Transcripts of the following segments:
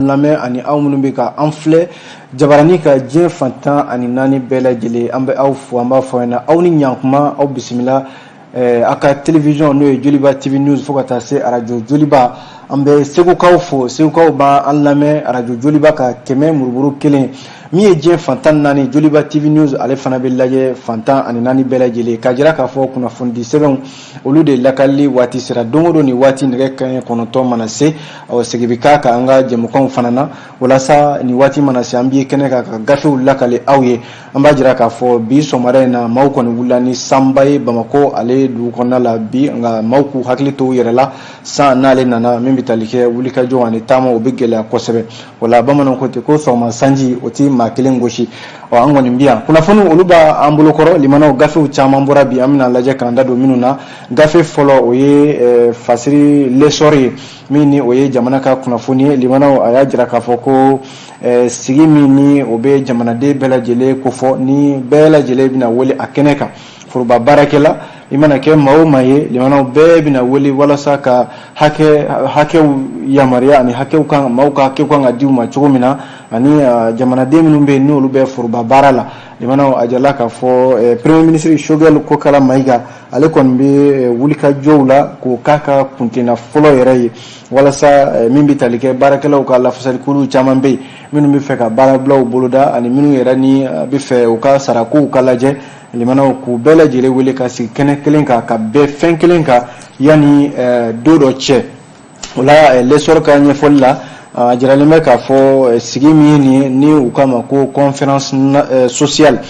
Lamɛn ani aw minnu bɛ ka an filɛ jabarani kan diɲɛ fan 14 bɛɛ lajɛlen, an bɛ aw fo, an b'a fɔ ɲɛna aw ni ɲankuma, aw bisimila aw ka télévision n'o ye Joliba TV News, fo ka taa se arajo Joliba. An bɛ Segukaw fo, Segukaw b'an lamɛn arajo Joliba ka 100.1. Min ye diɲɛ fan 14, Joliba TV News ale fana bɛ lajɛ fan 14 bɛɛ lajɛlen, k'a jira k'a fɔ kunnafonidi sɛbɛnw, olu de lakalili waati sera. Don o don ni waati nɛgɛ kanɲɛ 9 mana se, segin bɛ k'a kan an ka jɛmukanw fana na, walasa ni waati mana se, an bɛ kɛnɛ kan ka gafew lakale aw ye. An b'a jira k'a fɔ bi sɔgɔmada in na, maaw kɔni wulila ni sanba ye Bamakɔ ale dugu kɔnɔna la bi. Nka maaw k'u hakili to u yɛrɛ la, san n'ale nana, min bɛ tali kɛ wulikajɔ ani taama, o bɛ gɛlɛya kosɛbɛ. O la bamananw ko ten ko sɔgɔma sanji, o tɛ maa kelen gosi. Ɔ, an kɔni bi yan, kunnafoni olu b'an bolokɔrɔ. Limanaw, gafew caman bɔra bi, an bɛna lajɛ k'an da don minnu na. Gafe fɔlɔ, o ye fasiri L'Essor ye, min ni o ye jamana ka kunnafoni ye. Limanaw, a y'a jira k'a fɔ ko sigi min ni o bɛ jamanaden bɛɛ lajɛlen kofɔ, ni bɛɛ lajɛlen bɛna wele a kɛnɛ kan, foroba baarakɛla i mana kɛ maa o maa ye, limanaw, bɛɛ bɛna wele walasa ka hakɛ hakɛw yamaruya ani hakɛw kan, maaw ka hakɛw kan ka di u ma cogo min na, ani jamanaden minnu bɛ yen, n'olu bɛ foroba baara la. Limanaw, a jirala k'a fɔ Premier ministre Choguel Kokala Mayiga, ale kɔni bɛ wulikajɔw la k'o k'a ka kuntilenna fɔlɔ yɛrɛ ye, walasa min bɛ tali kɛ baarakɛlaw ka lafasalikuluw caman bɛ yen minnu bɛ fɛ ka baarabilaw boloda, ani minnu yɛrɛ ni bɛ fɛ u ka sarakow ka lajɛ. Limanaw, k'u bɛɛ lajɛlen wele ka sigi kɛnɛ kelen kan, ka bɛn fɛn kelen kan yanni don dɔ cɛ. O la, L'Essor ka ɲɛfɔli la, a jiralen bɛ k'a fɔ sigi min ye nin ye, ni u k'a ma ko conférence sociale,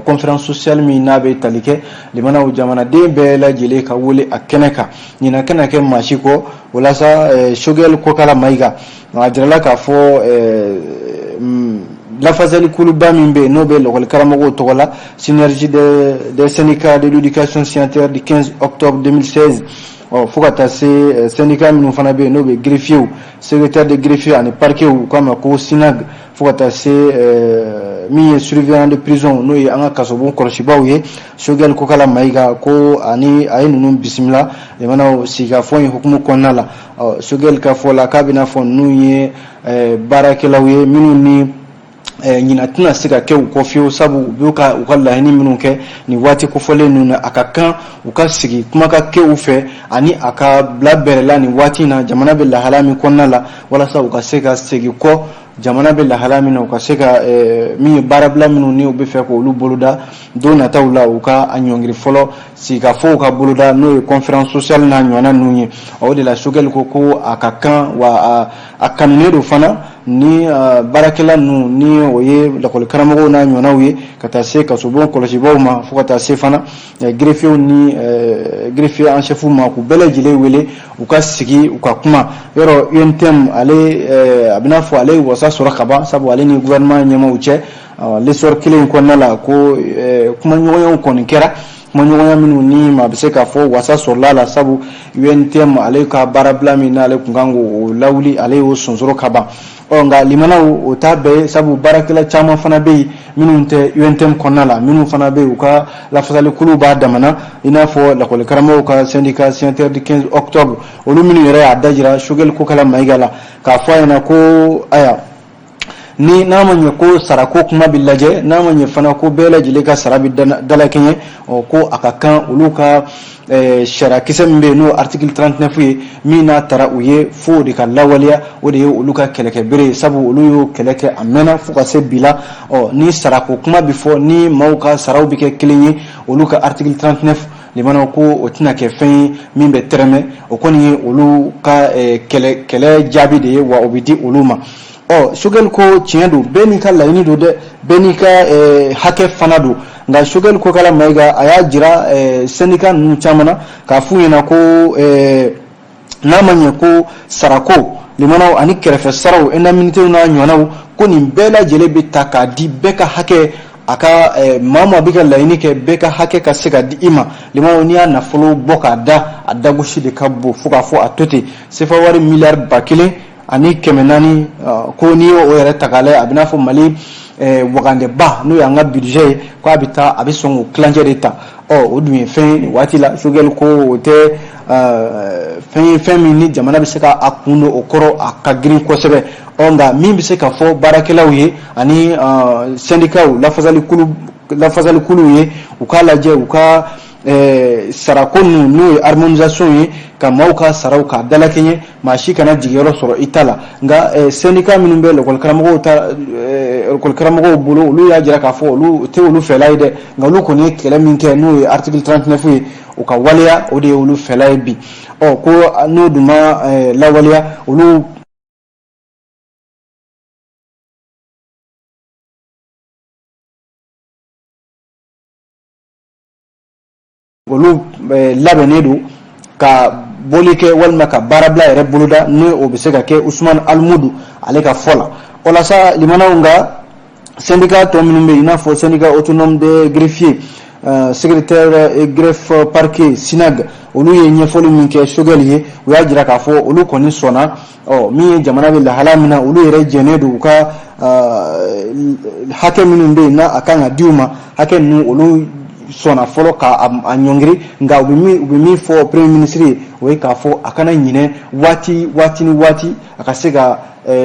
conférence sociale min n'a bɛ tali kɛ, limanaw, jamanaden bɛɛ lajɛlen ka wele a kɛnɛ kan, ɲinan kana kɛ maa si kɔ. Walasa Choguel Kokala Mayiga, a jirala k'a fɔ lafasali kuluba min bɛ yen, n'o bɛ lakɔli karamɔgɔw tɔgɔ la, Synergie des syndicats de l'éducation signataire du 15 octobre 2016, ɔ, fo ka taa se syndicat minnu fana bɛ yen, n'o bɛ greffier, secrétaire de greffier ani parquet, u k'a ma ko SYNAG, fo ka taa se min ye surveillant de prison, n'o ye an ka kasobon kɔlɔsibaw ye. Choguel Kokala Mayiga ko ani a ye ninnu bisimila, limanaw, sigikafɔ in hukumu kɔnɔna la. Ɔ, Choguel ka fɔ la, k'a bɛna fɔ ninnu ye baarakɛlaw ye minnu ni ɲina tɛna se ka kɛ u kɔ fiyewu, sabu u b'u ka u ka laɲini minnu kɛ nin waati kofɔlen ninnu na, a ka kan u ka sigi, kuma ka kɛ u fɛ, ani a ka bila bɛrɛ la nin waati in na, jamana bɛ lahala min kɔnɔna la, walasa u ka se ka segin kɔ jamana bɛ lahala min na, u ka se ka min ye baarabila minnu ni u bɛ fɛ k'olu boloda don nataw la, u ka a ɲɔngiri fɔlɔ, sigikafɔw ka boloda, n'o ye conférence sociale n'a ɲɔgɔnna ninnu ye. O de la Choguel ko ko a ka kan, wa a kanunen don fana, ni baarakɛla ninnu, ni o ye lakɔli karamɔgɔw n'a ɲɔgɔnnaw ye, ka taa se kasobon kɔlɔsibaw ma, fo ka taa se fana greffiers ni greffier en chef ma, k'u bɛɛ lajɛlen wele u ka sigi, u ka kuma. Yɔrɔ UNTM, ale a bɛna fɔ ale ye wasa sɔrɔ ka ban, sabu ale ni gouvernement ɲɛmaaw cɛ, L'Essor kelen in kɔnɔna la, ko kumaɲɔgɔnyaw kɔni kɛra, kumaɲɔgɔnya minnu ni maa bɛ se k'a fɔ wasa sɔrɔla la, sabu UNTM ale ka baarabila min n'ale tun kan k'o lawuli, ale y'o sonsoro ka ban. Ɔ, nka limanaw, o t'a bɛɛ ye, sabu baarakɛla caman fana bɛ yen minnu tɛ UNTM kɔnɔna la, minnu fana bɛ yen, u ka lafasalikulu b'a damana, i n'a fɔ lakɔli karamɔgɔw ka syndicat signataire du 15 octobre, olu minnu yɛrɛ y'a dajira Choguel Kokala Mayiga la k'a fɔ a ɲɛna ko aya, ni n'a ma ɲɛ ko sarako kuma bɛ lajɛ, n'a ma ɲɛ fana ko bɛɛ lajɛlen ka sara bɛ dalakɛɲɛ, ɔ, ko a ka kan olu ka sariyakisɛ min bɛ yen, n'o article 39 ye, min n'a taara u ye fo o de ka lawaleya, o de ye olu ka kɛlɛkɛbere ye, sabu olu y'o kɛlɛ kɛ a mɛnna fo ka se bi la. Ɔ, ni sarako kuma bɛ fɔ, ni maaw ka saraw bɛ kɛ kelen ye, olu ka article 39, limanaw, ko o tɛna kɛ fɛn ye min bɛ tɛrɛmɛ. O kɔni ye olu ka kɛlɛ jaabi de ye, wa o bɛ di olu ma. Ɔ, Choguel ko tiɲɛ don, bɛɛ n'i ka laɲini don dɛ, bɛɛ n'i ka hakɛ fana don. Nka Choguel Kokala Mayiga, a y'a jira syndicat ninnu caman na k'a f'u ɲɛna ko n'a ma ɲɛ ko sarako, limanaw, ani kɛrɛfɛ saraw, indemnité n'a ɲɔgɔnnaw, ko nin bɛɛ lajɛlen bɛ ta k'a di bɛɛ ka hakɛ, a ka maa maa bɛ ka laɲini kɛ, bɛɛ ka hakɛ ka se ka di i ma. Limanaw, n'i y'a nafolo bɔ k'a da, a dagosi de ka bon fo k'a fɔ a to ten. Sefa wari miliyari 1400, ko n'i y'o yɛrɛ ta k'a lajɛ, a bɛ n'a fɔ Mali wagandeba n'o y'an ka budget ye, ko a bɛ taa a bɛ sɔn k'o tilancɛ de ta. Ɔ, o dun ye fɛn ye waati la, Choguel ko o tɛ fɛn ye, fɛn min ni jamana bɛ se ka a kun don o kɔrɔ, a ka girin kosɛbɛ. Ɔ, nka min bɛ se ka fɔ baarakɛlaw ye ani syndicats, lafasalikuluw ye, u k'a lajɛ u ka sarako ninnu, n'o ye harmonisation ye, ka maaw ka saraw k'a dalakɛɲɛ, maa si kana jigiyɔrɔ sɔrɔ i ta la. Nka syndicat minnu bɛ lakɔlikaramɔgɔw ta, lakɔlikaramɔgɔw bolo, olu y'a jira k'a fɔ olu tɛ olu fɛla ye dɛ. Nka olu kɔni ye kɛlɛ min kɛ, n'o ye article 39 ye, o ka waleya, o de ye olu fɛla ye bi. Ɔ, ko n'o dun ma lawaleya, olu labɛnnen don ka bɔli kɛ walima ka baarabila yɛrɛ boloda, ni o bɛ se ka kɛ, Usumani Alimudu ale ka fɔ la. O la sa, limanaw, nka syndicat tɔ minnu bɛ yen, i n'a fɔ syndicat autonome des greffiers, secrétaire et greffe parquet, SYNAG, olu ye ɲɛfɔli min kɛ Choguel ye, u y'a jira k'a fɔ olu kɔni sɔnna. Ɔ, min ye jamana bɛ lahala min na, olu yɛrɛ jɛnnen don u ka hakɛ minnu bɛ yen n'a a kan ka di u ma, hakɛ ninnu, olu sɔnna fɔlɔ k'a a ɲɔngiri. Nka u bɛ min fɔ premier ministre ye, o ye k'a fɔ a kana ɲinɛ waati waati ni waati, a ka se ka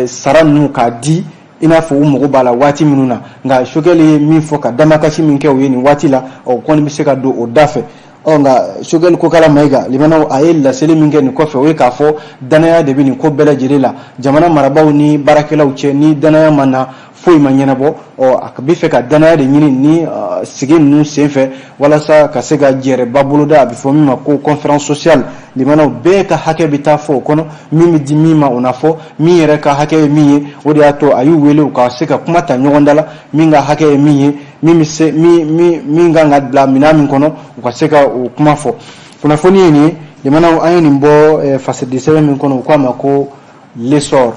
sara ninnu k'a di i n'a fɔ u mago b'a la waati minnu na. Nka Choguel ye min fɔ, ka damakasi min kɛ u ye nin waati la, o kɔni bɛ se ka don o da fɛ. Ɔ, nka Choguel Kokala Mayiga, limanaw, a ye laseli min kɛ nin kɔfɛ, o ye k'a fɔ danaya de bɛ nin ko bɛɛ lajɛlen la jamana marabaaw ni baarakɛlaw cɛ. Ni danaya ma na, foyi ma ɲɛnabɔ. Ɔ, a bɛ fɛ ka danaya de ɲini ni sigi ninnu senfɛ, walasa ka se ka jɛrɛba boloda, a bɛ fɔ min ma ko conférence sociale. Limanaw, bɛɛ ka hakɛ bɛ taa fɔ o kɔnɔ, min bɛ di min ma, o na fɔ, min yɛrɛ ka hakɛ ye min ye. O de y'a to a y'u wele u ka se ka kuma ta ɲɔgɔn da la, min ka hakɛ ye min ye, min bɛ se min min min kan ka bila minɛn min kɔnɔ, u ka se ka o kuma fɔ. Kunnafoni ye nin ye, limanaw, an ye nin bɔ fasidi sɛbɛn min kɔnɔ, u k'a ma ko L'Essor.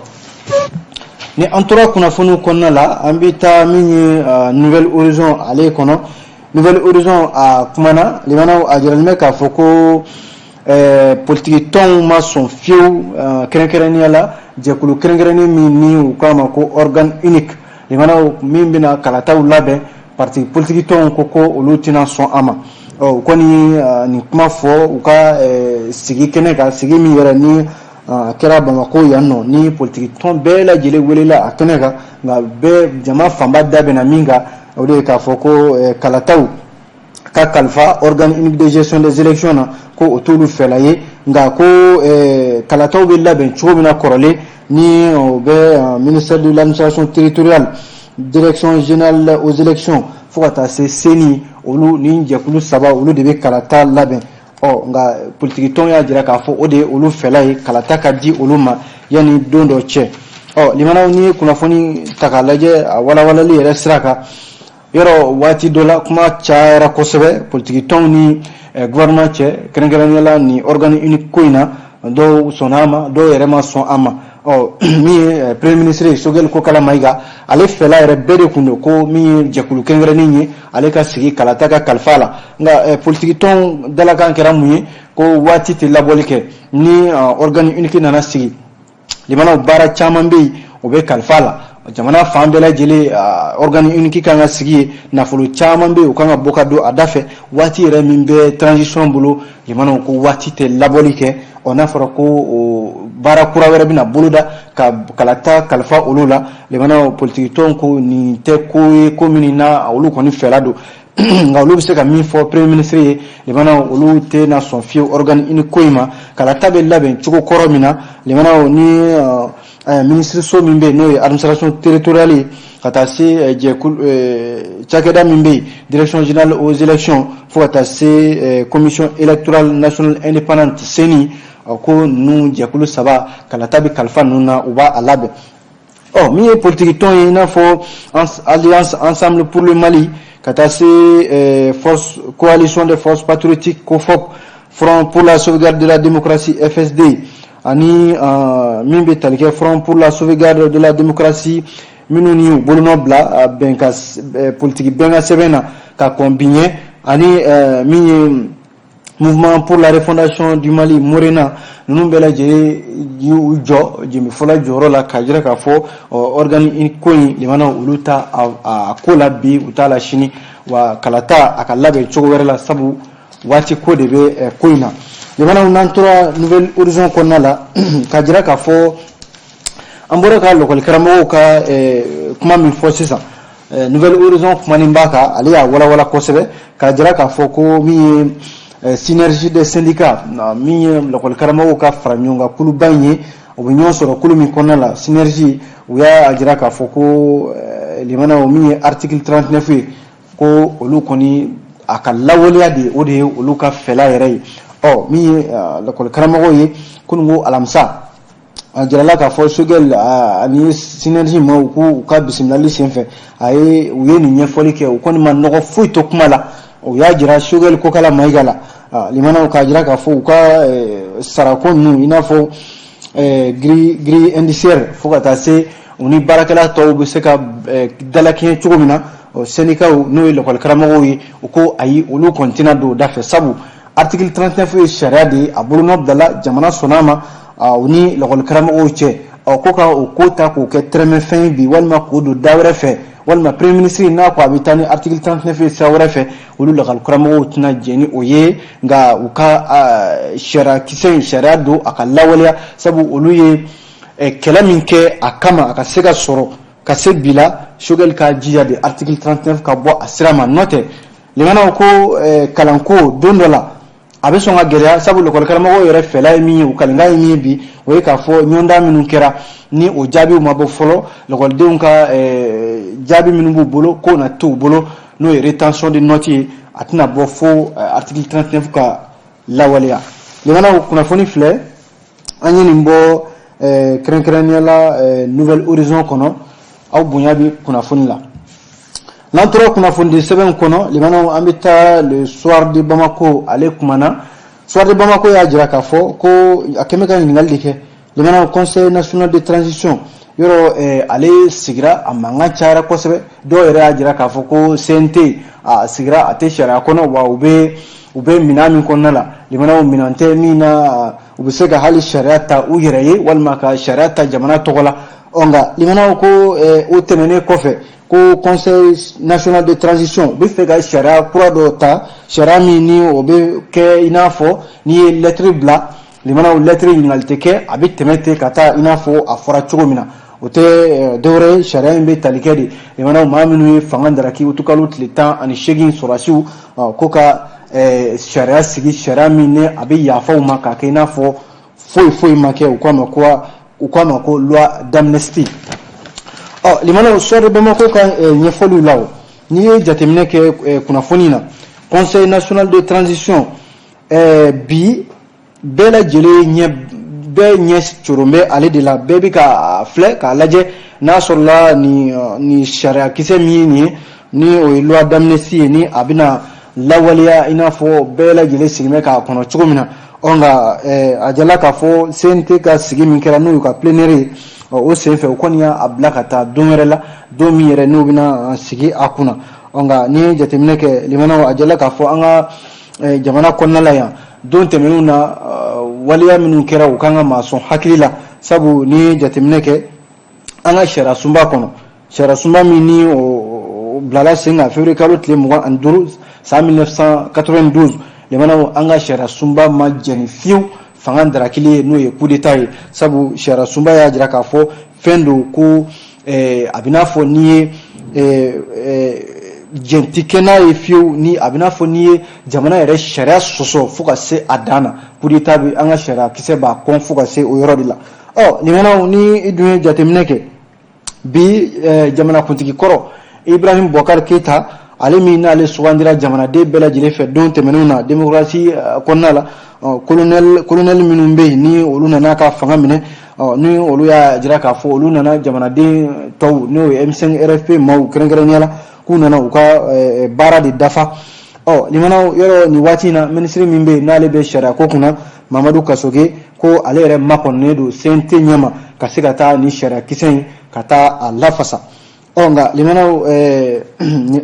Ni an tora kunnafoniw kɔnɔna la, an bɛ taa min ye Nouvel Horizon ale kɔnɔ. Nouvel Horizon a kumana, limanaw, a jiralen bɛ k'a fɔ ko politiki tɔnw ma sɔn fiyewu, kɛrɛnkɛrɛnnenya la jɛkulu kɛrɛnkɛrɛnnen min ni u k'a ma ko organe unique, limanaw, min bɛna kalataw labɛn, parti politiki tɔnw ko olu tɛna sɔn a ma. Ɔ, u kɔni nin kuma fɔ u ka sigi kɛnɛ kan, sigi min yɛrɛ ni a kɛra Bamakɔ yan nɔ, ni politiki tɔn bɛɛ lajɛlen welela a kɛnɛ kan. Nka bɛɛ jama fanba da bɛnna min kan, o de ye k'a fɔ ko kalataw ka kalifa organe unique de gestion des élections na, ko o t'olu fɛla ye. Nka ko kalataw bɛ labɛn cogo min na kɔrɔlen, ni o bɛ ministère de l'Administration territoriale, Direction générale aux élections, fo ka taa se CENI, olu ni jɛkulu saba, olu de bɛ kalata labɛn. Ɔ, nka politiki tɔn y'a jira k'a fɔ o de ye olu fɛla ye, kalata ka di olu ma yanni don dɔ cɛ. Ɔ, limanaw, ni ye kunnafoni ta k'a lajɛ, a walawalali yɛrɛ sira kan, yɔrɔ waati dɔ la kuma cayara kosɛbɛ politiki tɔnw ni gouvernement cɛ, kɛrɛnkɛrɛnnenya la ni organe unique ko in na. Dɔw sɔnna a ma, dɔw yɛrɛ ma sɔn a ma. Ɔ, min ye premier ministre ye, Choguel Kokala Mayiga, ale fɛla yɛrɛ bɛɛ de kun don ko min ye jɛkulu kɛrɛnkɛrɛnnen ye, ale ka sigi, kalata ka kalifa la. Nka politiki tɔnw dalakan kɛra mun ye? Ko waati tɛ labɔli kɛ. Ni organe unique nana sigi, limanaw, baara caman bɛ yen, o bɛ kalifa la jamana fan bɛɛ lajɛlen. Organe unique kan ka sigi yen, nafolo caman bɛ yen, o kan ka bɔ ka don a da fɛ. Waati yɛrɛ min bɛ transition bolo, limanaw, ko waati tɛ labɔli kɛ. Ɔ, n'a fɔra ko o baara kura wɛrɛ bɛna boloda ka kalata kalifa olu la, limanaw, politiki tɔnw ko nin tɛ ko ye, ko min na olu kɔni fɛla don. Nka olu bɛ se ka min fɔ premier ministre ye, limanaw, olu tɛna sɔn fiyewu organe unique ko in ma. Kalata bɛ labɛn cogo kɔrɔ min na, limanaw, ni ministre so min bɛ yen, n'o ye Administration territoriale ye, ka taa se jɛkulu cakɛda min bɛ yen, Direction générale aux élections, fo ka taa se Commission électorale nationale indépendante, CENI, ko ninnu jɛkulu saba, kalata bɛ kalifa ninnu na, u b'a a labɛn. Ɔ, min ye politiki tɔn ye, i n'a fɔ Alliance Ensemble pour le Mali, ka taa se force Coalition des forces patriotiques, COFOP, Front pour la sauvegarde de la démocratie, FSD, ani min bɛ tali kɛ Front pour la sauvegarde de la démocratie, minnu ni u bolonɔ bila bɛnkan politiki bɛnkan sɛbɛn na ka kɔn bi ɲɛ, ani min ye Mouvement pour la refondation du Mali, Morena, ninnu bɛɛ lajɛlen y'u jɔ jenbefɔla jɔyɔrɔ la k'a jira k'a fɔ organe ko in, limanaw, olu ta a ko la bi, u t'a la sini, wa kalata a ka labɛn cogo wɛrɛ la, sabu waati ko de bɛ ko in na. Limanaw, n'an tora Nouvel Horizon kɔnɔna la, k'a jira k'a fɔ an bɔra ka lakɔli karamɔgɔw ka kuma min fɔ sisan, Nouvel Horizon kumanin b'a kan. Ale y'a walawala kosɛbɛ k'a jira k'a fɔ ko min ye Synergie des syndicats, min ye lakɔli karamɔgɔw ka fara ɲɔgɔn kan kuluba in ye, u bɛ ɲɔgɔn sɔrɔ kulu min kɔnɔna la, Synergie, u y'a jira k'a fɔ ko limanaw, min ye article 39 ye, ko olu kɔni a ka lawaleya de, o de ye olu ka fɛla yɛrɛ ye. Ɔ min ye lakɔli karamɔgɔw ye, kununko alamisa, a jirala k'a fɔ Choguel ani Synergie maaw k'u ka bisimilali senfɛ, a ye u ye nin ɲɛfɔli kɛ. U kɔni ma nɔgɔ foyi to kuma la. U y'a jira Choguel Kokala Mayiga la, limanaw, k'a jira k'a fɔ u ka sarako ninnu, i n'a fɔ grille indiciaire, fo ka taa se u ni baarakɛla tɔw bɛ se ka dalakɛɲɛ cogo min na, syndicats, n'o ye lakɔli karamɔgɔw ye, u ko ayi, olu kɔni tɛna don o da fɛ, sabu article 39 ye sariya de ye, a bolonɔ bilala, jamana sɔnna a ma, u ni lakɔli karamɔgɔw cɛ. Ɔ ko ka o ko ta k'o kɛ tɛrɛmɛfɛn ye bi, walima k'o don da wɛrɛ fɛ, walima premier ministre n'a ko a bɛ taa ni article 39 ye sira wɛrɛ fɛ, olu lakɔli karamɔgɔw tɛna jɛn ni o ye. Nka u ka sariya kisɛ in, sariya don, a ka lawaleya, sabu olu ye kɛlɛ min kɛ a kama a ka se ka sɔrɔ ka se bi la, Choguel ka jija de article 39 ka bɔ a sira ma. N'o tɛ, limanaw, ko kalanko don dɔ la a bɛ sɔn ka gɛlɛya, sabu lakɔli karamɔgɔw yɛrɛ fɛla ye min ye, u kalenkan ye min ye bi, o ye k'a fɔ ɲɔgɔndan minnu kɛra ni o jaabiw ma bɔ fɔlɔ, lakɔlidenw ka jaabi minnu b'u bolo, k'o na to u bolo, n'o ye rétention de note ye, a tɛna bɔ fo article 39 ka lawaleya. Limanaw, kunnafoni filɛ, an ye nin bɔ kɛrɛnkɛrɛnnenya la Nouvel Horizon kɔnɔ. Aw bonya bɛ kunnafoni la. N'an tora kunnafonidi sɛbɛn kɔnɔ, limanaw, an bɛ taa Le Soir de Bamako. Ale kumana, Soir de Bamako y'a jira k'a fɔ ko a kɛn bɛ ka ɲininkali de kɛ, limanaw, Conseil national de transition yɔrɔ, ale sigira, a mankan cayara kosɛbɛ. Dɔw yɛrɛ y'a jira k'a fɔ ko CNT a sigira, a tɛ sariya kɔnɔ, wa u bɛ minɛn min kɔnɔna la, limanaw, minɛn tɛ min na u bɛ se ka hali sariya ta u yɛrɛ ye walima ka sariya ta jamana tɔgɔ la. Ɔ nka limanaw, ko o tɛmɛnen kɔfɛ, ko Conseil national de transition u bɛ fɛ ka sariya kura dɔ ta, sariya min ni o bɛ kɛ i n'a fɔ n'i ye lɛtiri bila, limanaw, lɛtiri ɲininkali tɛ kɛ, a bɛ tɛmɛ ten ka taa i n'a fɔ a fɔra cogo min na. O tɛ dɔwɛrɛ ye, sariya in bɛ tali kɛ de, limanaw, maa minnu ye fanga daraki utukalo tile 18, sɔrɔdasiw, ko ka sariya sigi, sariya min ni a bɛ yafa u ma k'a kɛ i n'a fɔ foyi foyi ma kɛ. U k'a ma ko loi d'amnistie. Ɔ limanaw, Soir de Bamako ka ɲɛfɔliw la, o n'i ye jateminɛ kɛ kunnafoni na, Conseil national de transition bi, bɛɛ lajɛlen ɲɛ, bɛɛ ɲɛ coron bɛ ale de la. Bɛɛ bɛ ka filɛ k'a lajɛ n'a sɔrɔla nin sariya kisɛ min ye nin ye, ni o ye loi d'amnistie ye, ni a bɛna lawaleya i n'a fɔ bɛɛ lajɛlen sigilen bɛ k'a kɔnɔ cogo min na. Ɔ nka a jala k'a fɔ CNT ka sigi min kɛra, n'o y'u ka plénière ye, o senfɛ u kɔni y'a bila ka taa don wɛrɛ la, don min yɛrɛ n'u bɛna sigi a kunna. Ɔ nka n'i ye jateminɛ kɛ, limanaw, a jala k'a fɔ an ka jamana kɔnɔna la yan, don tɛmɛnenw na, waleya minnu kɛra, u kan ka maa sɔn hakili la, sabu n'i ye jateminɛ kɛ an ka sariya sunba kɔnɔ, sariya sunba min ni o bilala sen kan février kalo tile 25 san 1992, limanaw, an ka sariya sunba ma jɛni fiyewu fanga darakili ye, n'o ye coup d'état ye, sabu sariya sunba y'a jira k'a fɔ fɛn don ko a bɛ n'a fɔ n'i ye jɛn ti kɛ n'a ye fiyewu, ni a bɛ n'a fɔ n'i ye jamana yɛrɛ sariya sɔsɔ fo ka se a dan na, coup d'état bɛ an ka sariya kisɛ b'a kɔn fo ka se o yɔrɔ de la. Ɔ limanaw, ni i dun ye jateminɛ kɛ bi, jamanakuntigi kɔrɔ Ibrahim Boubacar Keita, ale min n'ale sugandira jamanaden bɛɛ lajɛlen fɛ don tɛmɛnenw na démocratie kɔnɔna la, colonel minnu bɛ yen ni olu nana ka fanga minɛ, ni olu y'a jira k'a fɔ olu nana jamanaden tɔw, n'o ye M5 RFP maaw kɛrɛnkɛrɛnnenya la, k'u nana u ka baara de dafa. Ɔ limanaw, yɔrɔ nin waati in na, minisiri min bɛ yen n'ale bɛ sariya ko kunna, Mamadu Kasoge, ko ale yɛrɛ makɔnɔnen don CNT ɲɛma ka se ka taa ni sariya kisɛ in ka taa a lafasa. Ɔ nka limanaw,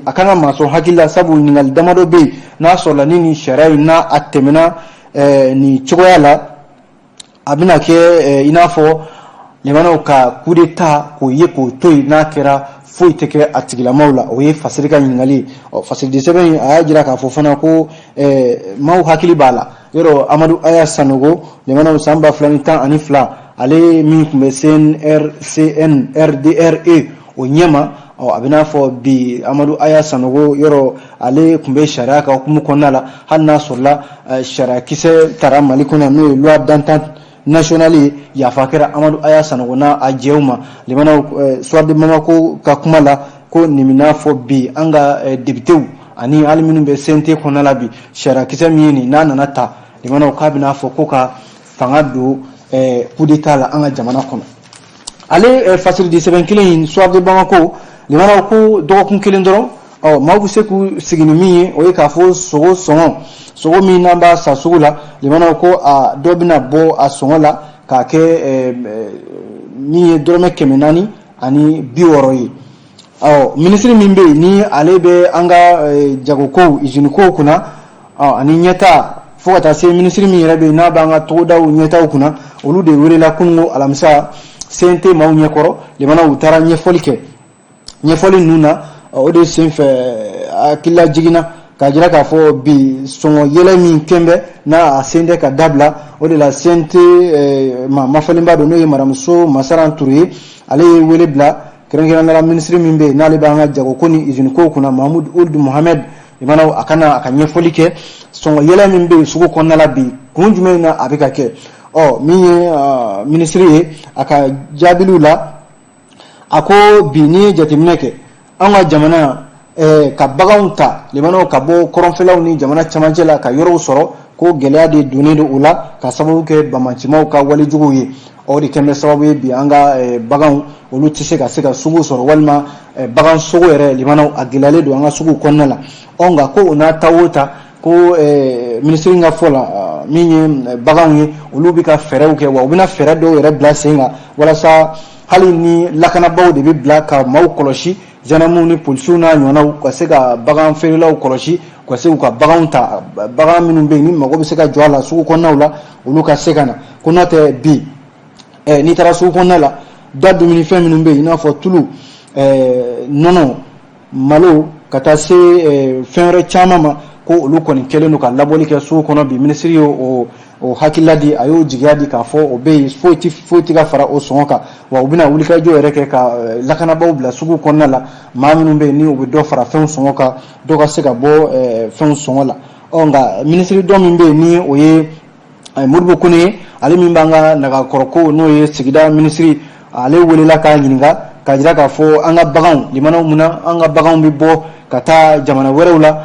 a kan ka maa sɔn hakili la, sabu ɲininkali damadɔ bɛ yen n'a sɔrɔla ni nin sariya in n'a a tɛmɛna nin cogoya la, a bɛna kɛ i n'a fɔ limanaw ka coup d'état k'o ye k'o to yen, n'a kɛra foyi tɛ kɛ a tigilamaw la. O ye Fasiri ka ɲininkali ye. Ɔ Fasiridi sɛbɛn in, a y'a jira k'a fɔ fana ko maaw hakili b'a la yɔrɔ Amadu Aya Sanogo, limanaw, san 2012, ale min tun bɛ CNR CNRDRE o ɲɛma. Ɔ a bɛ n'a fɔ bi Amadu Aya Sanogo yɔrɔ, ale tun bɛ sariya ka hukumu kɔnɔna la, hali n'a sɔrɔla sariyakisɛ tara Mali kɔnɔ, n'o ye loi d'entente nationale ye, yafa kɛra Amadu Aya Sanogo n'a a jɛw ma. Limanaw, Soir de Bamako ka kuma la, ko nin bɛ n'a fɔ bi an ka députéw ani hali minnu bɛ CNT kɔnɔna la bi, sariyakisɛ min ye nin n'a nana ta, limanaw, k'a bɛ n'a fɔ ko ka fanga don coup d'état la an ka jamana kɔnɔ. Ale fasiridi sɛbɛn kelen in, Soir de Bamako, limanaw, ko dɔgɔkun kelen dɔrɔn, ɔ maaw bɛ se k'u sigi ni min ye, o ye k'a fɔ sogo sɔngɔ, sogo min n'an b'a san sugu la, limanaw, ko a dɔ bɛna bɔ a sɔngɔ la k'a kɛ min ye dɔrɔmɛ 460 ye. Ɔ minisiri min bɛ yen ni ale bɛ an ka jagokow, izinikow kunna, ɔ ani ɲɛta, fo ka taa se minisiri min yɛrɛ bɛ yen n'a b'an ka togodaw ɲɛtaw kunna, olu de welela kununko alamisa CNT maaw ɲɛkɔrɔ. Limanaw, u taara ɲɛfɔli kɛ. Ɲɛfɔli ninnu na, o de senfɛ hakilila jiginna k'a jira k'a fɔ bi sɔngɔ yɛlɛ min kɛn bɛ n'a a sen tɛ ka dabila. O de la CNT maa mafalenba don, n'o ye maramuso Masaran Ture ye, ale ye wele bila kɛrɛnkɛrɛnnenya la minisiri min bɛ yen n'ale b'an ka jagoko ni izinikow kunna, Mahamudu Ould Mohamed, limanaw, a ka na a ka ɲɛfɔli kɛ sɔngɔ yɛlɛ min bɛ yen sugu kɔnɔna la bi, kun jumɛn na a bɛ ka kɛ. Ɔ min ye minisiri ye, a ka jaabiliw la, a ko bi n'i ye jateminɛ kɛ an ka jamana ka baganw ta, limanaw, ka bɔ kɔrɔnfɛlaw ni jamana camancɛ la ka yɔrɔw sɔrɔ, ko gɛlɛya de donnen don o la ka sababu kɛ bamacimaw ka walejuguw ye. O de kɛn bɛ sababu ye bi an ka baganw olu tɛ se ka se ka sugu sɔrɔ, walima bagan sogo yɛrɛ, limanaw, a gɛlɛyalen don an ka sugu kɔnɔna la. Ɔ nka ko o n'a ta o ta, ko minisiri ka fɔ la, min ye baganw ye, olu bɛ ka fɛɛrɛw kɛ, wa u bɛna fɛɛrɛ dɔw yɛrɛ bila sen kan walasa hali ni lakanabaaw de bɛ bila ka maaw kɔlɔsi, gendarmew ni polisiw n'a ɲɔgɔnnaw, ka se ka bagan feerelaw kɔlɔsi, ka se k'u ka baganw ta, bagan minnu bɛ yen ni mago bɛ se ka jɔ a la sugu kɔnɔnaw la, olu ka se ka na. Ko n'o tɛ bi n'i taara sugu kɔnɔna la, da dumunifɛn minnu bɛ yen, i n'a fɔ tulu, nɔnɔ, malo, ka taa se fɛn wɛrɛ caman ma, ko olu kɔni kɛlen don ka labɔli kɛ sugu kɔnɔ bi. Minisiri ye o hakilila di, a y'o jigiya di k'a fɔ o bɛ yen, foyi ti foyi ti ka fara o sɔngɔ kan, wa u bɛna wulikajɔ yɛrɛ kɛ ka lakanabaaw bila sugu kɔnɔna la, maa minnu bɛ yen ni u bɛ dɔ fara fɛnw sɔngɔ kan, dɔ ka se ka bɔ fɛnw sɔngɔ la. Ɔ nka minisiri dɔ min bɛ yen ni o ye Modibo Kone ye, ale min b'an ka nagakɔrɔko, n'o ye sigida minisiri, ale welela k'a ɲininka k'a jira k'a fɔ an ka baganw, limanaw, mun na an ka baganw bɛ bɔ ka taa jamana wɛrɛw la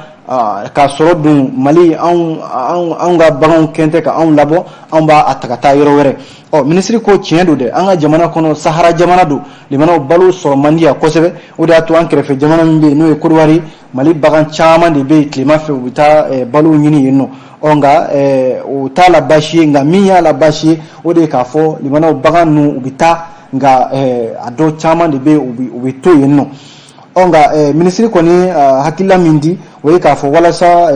k'a sɔrɔ dun Mali anw ka baganw kɛn tɛ ka anw labɔ, anw b'a ta ka taa yɔrɔ wɛrɛ? Ɔ minisiri ko tiɲɛ don dɛ, an ka jamana kɔnɔ, Sahara jamana don, limanaw, balo sɔrɔ man di yan kosɛbɛ. O de y'a to an kɛrɛfɛ jamana min bɛ yen n'o ye Kodowari, Mali bagan caman de bɛ yen, tilema fɛ u bɛ taa balo ɲini yen nɔ. Ɔ nka o t'a la baasi ye, nka min y'a la baasi ye, o de ye k'a fɔ, limanaw, bagan ninnu u bɛ taa, nka a dɔw caman de bɛ yen, u bɛ to yen nɔ. Ɔ nka minisiri kɔni hakilila min di, o ye k'a fɔ walasa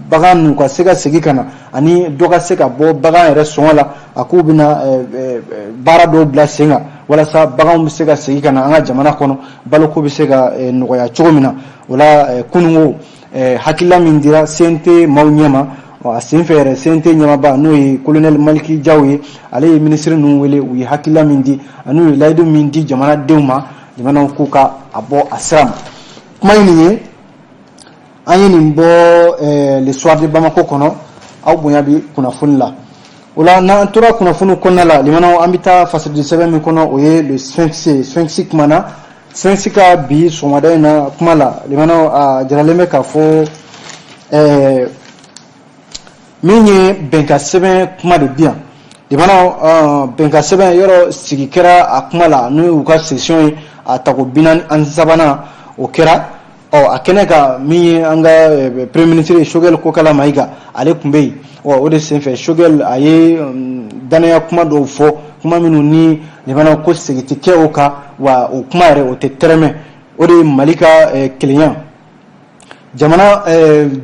bagan ninnu ka se ka segin ka na ani dɔ ka se ka bɔ bagan yɛrɛ sɔngɔ la, a k'u bɛna baara dɔw bila sen kan walasa baganw bɛ se ka segin ka na an ka jamana kɔnɔ, baloko bɛ se ka nɔgɔya cogo min na. O la kununko hakilila min dira CNT maaw ɲɛma, a senfɛ yɛrɛ CNT ɲɛmaaba, n'o ye colonel Maliki Jaw ye, ale ye minisiri ninnu wele, u ye hakilila min di ani u ye layidu min di jamanadenw ma, jamanaw k'u ka a bɔ a sira ma. Kuma ye nin ye, an ye nin bɔ Le Soir de Bamako kɔnɔ. Aw bonya bi kunnafoni la. O la n'an tora kunnafoni kɔnɔna la, limanaw, an bɛ taa fasidi sɛbɛn min kɔnɔ, o ye le Sphinx. Sphinx kumana, Sphinx ka bi sɔgɔmada in na kuma la, limanaw, a jiralen bɛ k'a fɔ min ye bɛnkan sɛbɛn kuma de bi yan. Limanaw, bɛnkan sɛbɛn yɔrɔ sigi kɛra a kuma la, n'o y'u ka session ye, a tako 43nan o kɛra. Ɔ a kɛnɛ kan, min ye an ka premier ministre ye, Choguel Kokala Mayiga, ale tun bɛ yen. Ɔ o de senfɛ Choguel a ye danaya kuma dɔw fɔ, kuma minnu ni limanaw ko segin tɛ kɛ o kan, wa o kuma yɛrɛ o tɛ tɛrɛmɛ. o de ye Mali ka kelenya. Jamana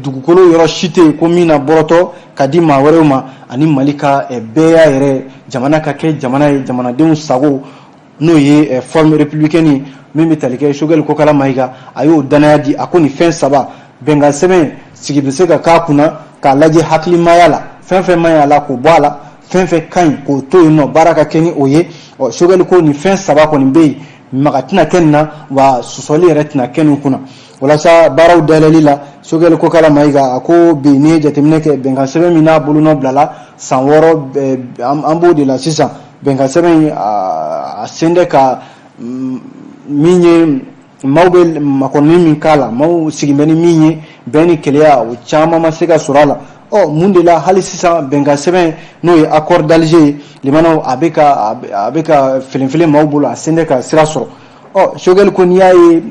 dugukolo yɔrɔ si tɛ yen ko min na bɔrɔtɔ ka di maa wɛrɛw ma, ani Mali ka bɛɛya yɛrɛ, jamana ka kɛ jamana ye jamanadenw sago, n'o ye forme républicaine ye. Min bɛ tali kɛ Choguel Kokalla Maïga, a y'o danaya di. A ko nin fɛn saba, bɛnkan sɛbɛn sigi bɛ se ka k'a kunna k'a lajɛ hakilimaya la, fɛn fɛn man ɲi a la k'o bɔ a la, fɛn fɛn ka ɲi k'o to yen nɔ, baara ka kɛ ni o ye. Ɔ, Choguel ko nin fɛn saba kɔni bɛ yen, maga tɛna kɛ nin na, wa sɔsɔli yɛrɛ tɛna kɛ nin kunna. Walasa baaraw dayɛlɛli la, Choguel Kokalla Maïga a ko bi, n'i ye jateminɛ kɛ, bɛnkan sɛbɛn min n'a bolonɔ bilala san 6, an b'o de la sisan. Bɛnkan sɛbɛn in, a sen tɛ ka min ye, maaw bɛ makɔnɔni min k'a la, maaw sigin bɛ ni min ye, bɛn ni kelenya, o caman ma se ka sɔrɔ a la. Ɔ, mun de la hali sisan bɛnkan sɛbɛn, n'o ye accord d'Alger ye, limanaw, a bɛ ka felenfelen maaw bolo, a sen tɛ ka sira sɔrɔ? Ɔ, Choguel ko n'i y'a ye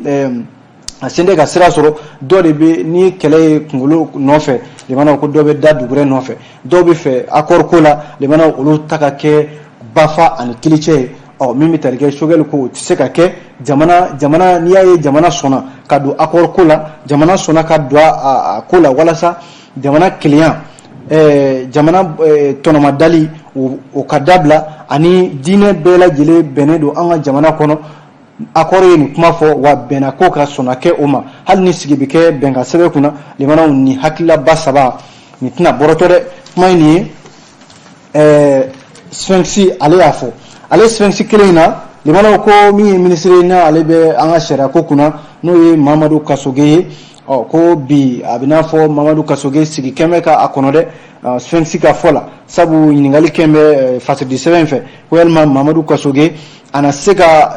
a sen tɛ ka sira sɔrɔ, dɔ de bɛ ni kɛlɛ ye kunkolo nɔfɛ. Limanaw, ko dɔ bɛ da dugurɛ nɔfɛ, dɔw bɛ fɛ accord ko la, limanaw, olu ta ka kɛ bafa ani kilicɛ ye. Ɔ, min bɛ tali kɛ, Choguel ko o tɛ se ka kɛ. Jamana, n'i y'a ye jamana sɔnna ka don accord ko la, jamana sɔnna ka don a ko la walasa jamana kelenya, jamana tɔnɔmadali, o ka dabila, ani diinɛ bɛɛ lajɛlen bɛnnen don an ka jamana kɔnɔ. Accord ye nin kuma fɔ, wa bɛnna ko ka sɔnna kɛ o ma, hali ni sigi bɛ kɛ bɛnkan sɛbɛn kunna. Limanaw, nin hakililaba saba nin tɛna bɔrɔtɔ dɛ. Kuma in nin ye, Sphinx ale y'a fɔ. Ale Sphinx kelen in na, limanaw, ko min ye minisiri ye, n'ale bɛ an ka sariya ko kunna, n'o ye Mamadu Kasoge ye. Ɔ, ko bi a bɛ n'a fɔ Mamadu Kasoge sigi kɛn bɛ ka a kɔnɔ dɛ, Sphinx ka fɔ la. Sabu ɲininkali kɛn bɛ fasidi sɛbɛn fɛ ko yalima Mamadu Kasoge a na se ka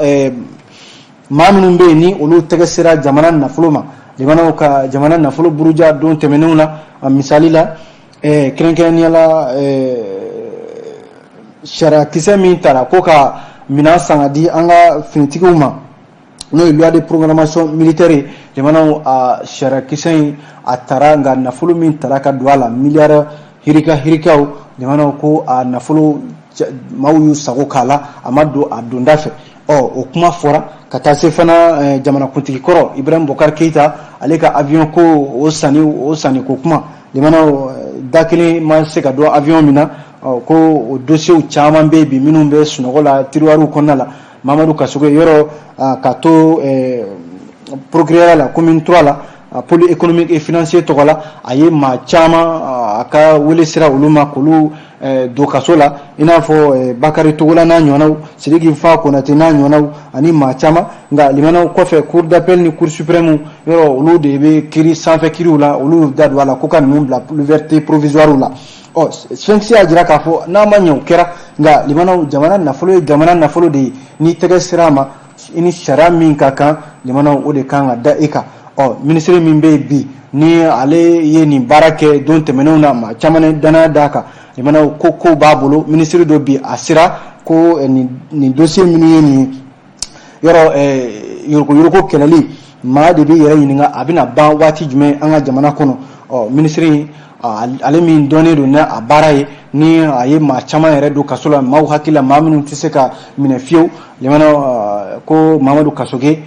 maa minnu bɛ yen ni olu tɛgɛ sera jamana nafolo ma, limanaw, ka jamana nafolo buruja don tɛmɛnenw na, a misali la, kɛrɛnkɛrɛnnenya la, sariya kisɛ min tara ko ka minɛn san ka di an ka finitigiw ma, n'o ye loi de programmation militaire ye. Jamanaw, a sariya kisɛ in a tara, nka nafolo min tara ka don a la, miliyari hirika hirikaw, jamanaw, ko a nafolo maaw y'u sago k'a la, a ma don a donda fɛ. Ɔ, o kuma fɔra ka taa se fana jamanakuntigi kɔrɔ Ibrahim Boubacar Keïta, ale ka avion ko, o sanni ko kuma, jamanaw, da kelen ma se ka don avion min na. Ko o dossiers caman bɛ yen bi minnu bɛ sunɔgɔ la tiroirs kɔnɔna la. Mamadu Kasoge yɔrɔ, ka to procureur la commune 3 la, pôle économique et financier tɔgɔ la, a ye maa caman a ka wele sera olu ma k'olu don kaso la, i n'a fɔ Bakari Togola n'a ɲɔgɔnnaw, Sidiki Fa Konate n'a ɲɔgɔnnaw, ani maa caman. Nka limanaw, kɔfɛ, cour d'appel ni cour suprême yɔrɔ, olu de bɛ kiiri sanfɛ kiiriw la, olu da don a la ko ka ninnu bila liberté provisoire la. Ɔ, Sphinx y'a jira k'a fɔ n'a ma ɲɛ o kɛra, nka limanaw, jamana nafolo ye jamana nafolo de ye. N'i tɛgɛ sera a ma, i ni sariya min ka kan, limanaw, o de kan ka da e kan. Ɔ, minisiri min bɛ yen bi, ni ale ye nin baara kɛ don tɛmɛnenw na, maa caman ye danaya d'a kan. Limanaw, ko kow b'a bolo, minisiri dɔ bi, a sera ko nin dossier minnu ye nin ye yɔrɔ, yuruguyurugu kɛlɛli, maa de b'i yɛrɛ ɲininka a bɛna ban waati jumɛn an ka jamana kɔnɔ. Ɔ, minisiri ale min dɔnnen don n'a baara ye, ni a ye maa caman yɛrɛ don kaso la, maaw hakili la maa minnu tɛ se ka minɛ fiyewu, limana, ko Mamadu Kasoge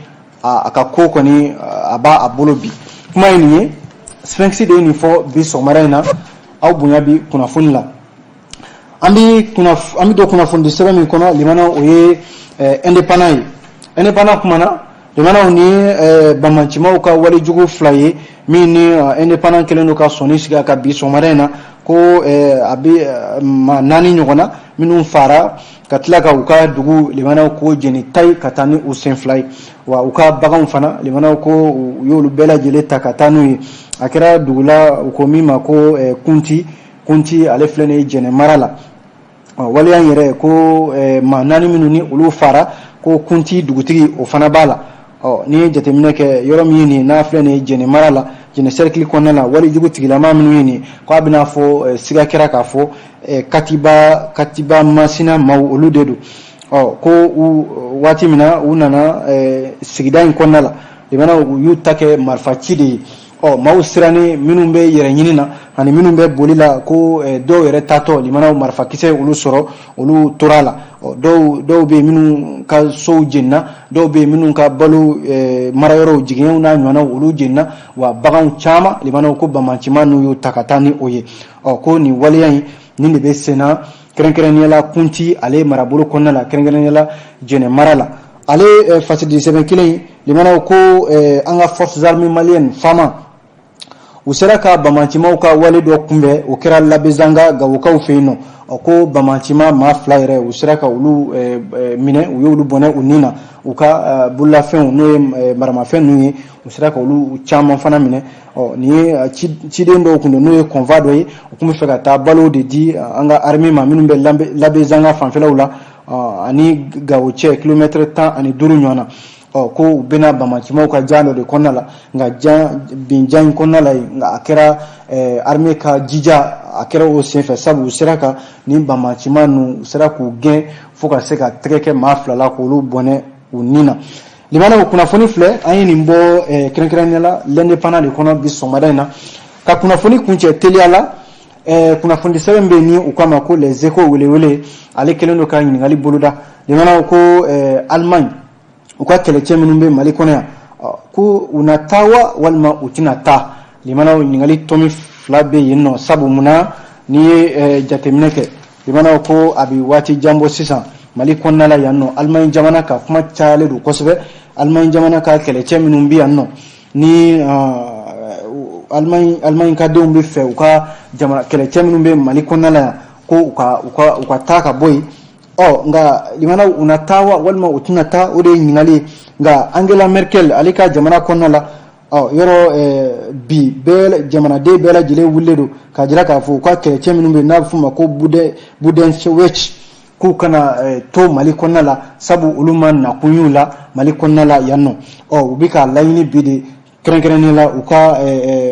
a ka ko kɔni a b'a a bolo bi. Kuma ye nin ye, Sphinx de ye nin fɔ bi sɔgɔmada in na. Aw bonya bi kunnafoni la, an bɛ don kunnafoni sɛbɛn min kɔnɔ, limana, o ye Indépendant ye. Indépendant kumana, limanaw, ni banbaancimaw ka walejugu fila ye min ni Indépendant kɛlen don ka sɔnni sigi a kan bi sɔgɔmada in na, ko a bɛ maa naani ɲɔgɔn na minnu fara ka tila ka u ka dugu, limanaw, ko jeni tayi ka taa ni u sen fila ye, wa u ka baganw fana, limanaw, ko u y'olu bɛɛ lajɛlen ta ka taa n'u ye. A kɛra dugu la, u ko min ma ko Kunti. Kunti ale filɛ nin ye Jɛnɛ mara la. Waleya in yɛrɛ ko maa naani minnu ni olu fara, ko Kunti dugutigi o fana b'a la. Ɔ, n'i ye jateminɛ kɛ, yɔrɔ min ye nin n'a filɛ nin ye Jɛnɛ mara la, Jɛnɛ cercle kɔnɔna la, walejugu tigilama minnu ye nin, ko a bɛna fɔ siga kɛra k'a fɔ Katiba Masina maaw olu de don. Ɔ, ko u waati min na u nana sigida in kɔnɔna la, limana, u y'u ta kɛ marifa ci de ye. Ɔ, maaw sirannen, minnu bɛ yɛrɛ ɲini na ani minnu bɛ boli la, ko dɔw yɛrɛ taatɔ, limanaw, marifakisɛ olu sɔrɔ, olu tora a la. Ɔ, dɔw bɛ yen minnu ka sow jenina, dɔw bɛ yen minnu ka balo marayɔrɔw, jigiɲɛw n'a ɲɔgɔnnaw, olu jenina, wa baganw caman, limanaw, ko banbaancima n'u y'u ta ka taa ni o ye. Ɔ, ko nin waleya in nin de bɛ senna, kɛrɛnkɛrɛnnenya la Kunti ale marabolo kɔnɔna la, kɛrɛnkɛrɛnnenya la Jɛnɛ mara la. Ale fasidi sɛbɛn kelen in, limanaw, ko an ka Forces armées maliennes, FAMA, u sera ka banbaancimaw ka wale dɔ kunbɛn. O kɛra Labezanga, Gawokaw fɛ yen nɔ. Ɔ, ko banbaancima maa 2 yɛrɛ, u sera ka olu minɛ, u y'olu bɔnɛ u ni na. U ka bololafɛnw, n'o ye maramafɛn ninnu ye, u sera ka olu caman fana minɛ. Ɔ, nin ye ciden dɔw kun don, n'o ye convoi dɔ ye, u tun bɛ fɛ ka taa balo de di an ka armée ma minnu bɛ Labezanga fanfɛlaw la ani Gawo cɛ, kilomɛtɛrɛ 15 ɲɔgɔn na. Ɔ, ko u bɛna banbaancimaw ka jan dɔ de kɔnɔna la, nka jan bin jan in kɔnɔna la yen, nka a kɛra armée ka jija, a kɛra o senfɛ, sabu u sera ka nin banbaancima ninnu, u sera k'u gɛn fo ka se ka tɛgɛ kɛ maa 2 la k'olu bɔnɛ u ni na. Limanaw, kunnafoni filɛ, an ye nin bɔ kɛrɛnkɛrɛnnenya la L'Indépendant de kɔnɔ bi sɔgɔmada in na. Ka kunnafoni kuncɛ teliya la, kunnafoni sɛbɛn bɛ yen ni u k'a ma ko Les Échos, welewele, ale kɛlen don ka ɲininkali boloda. Limanaw, ko Allemagne, u ka kɛlɛcɛ minnu bɛ Mali kɔnɔ yan, ko u na taa wa walima u tɛna taa? Limanaw, ɲininkali tɔmi 2 bɛ yen nɔ, sabu munna, n'i ye jateminɛ kɛ, limanaw, ko a bɛ waati jan bɔ sisan, Mali kɔnɔna la yan nɔ, Allemagne jamana ka kuma cayalen don kosɛbɛ. Allemagne jamana ka kɛlɛcɛ minnu bɛ yan nɔ, ni Allemagne ka denw bɛ fɛ u ka jamana kɛlɛcɛ minnu bɛ Mali kɔnɔna la yan, ko u ka taa ka bɔ yen. Ɔ, nka limanaw, u na taa wa walima u tɛna taa? O de ye ɲininkali ye. Nka Angela Merkel, ale ka jamana kɔnɔna la, ɔ, yɔrɔ bi bɛɛ, jamanaden bɛɛ lajɛlen wulilen don k'a jira k'a fɔ u ka kɛlɛcɛ minnu bɛ yen, n'a bɛ f'o ma ko Bundeswehr, k'u kana to Mali kɔnɔna la, sabu olu ma nakun y'u la Mali kɔnɔna la yan nɔ. Ɔ, u bɛ k'a laɲini bi de, kɛrɛnkɛrɛnnenya la, u ka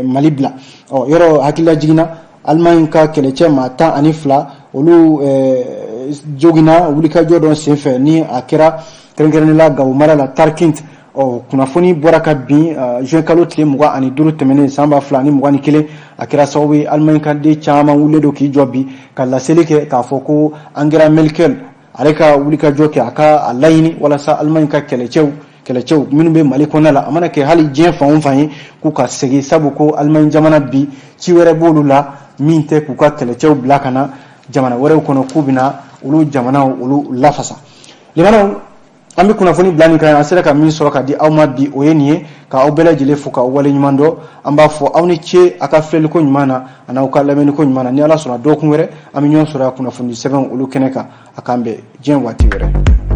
Mali bila. Ɔ, yɔrɔ hakilila jiginna, Allemagne ka kɛlɛcɛ maa 12, olu joginna wulikajɔ dɔ senfɛ, ni a kɛra kɛrɛnkɛrɛnnenya la Gawo mara la, Tarkint. Ɔ, kunnafoni bɔra ka bin juin kalo tile 25 tɛmɛnen san 2021. A kɛra sababu ye, Allemagne ka den caman wulilen don k'i jɔ bi ka laseli kɛ k'a fɔ ko Angela Merkel, ale ka wulikajɔ kɛ, a ka a laɲini walasa Allemagne ka kɛlɛcɛw minnu bɛ Mali kɔnɔna la, a mana kɛ hali diɲɛ fan o fan ye, k'u ka segin, sabu ko Allemagne jamana bi, ci wɛrɛ b'olu la min tɛ k'u ka kɛlɛcɛw bila ka na jamana wɛrɛw kɔnɔ, k'u bɛna olu jamanaw olu lafasa. Limanaw, an bɛ kunnafoni bila nin kan. An sera ka min sɔrɔ ka di aw ma bi, o ye nin ye. Ka aw bɛɛ lajɛlen fo k'aw waleɲuman dɔn. An b'a fɔ aw ni ce a ka filɛliko ɲuman na ani aw ka lamɛnniko ɲuman na. Ni Ala sɔnna, dɔgɔkun wɛrɛ an bɛ ɲɔgɔn sɔrɔ kunnafoni sɛbɛnw olu kɛnɛ kan. A k'an bɛn diɲɛ waati wɛrɛ.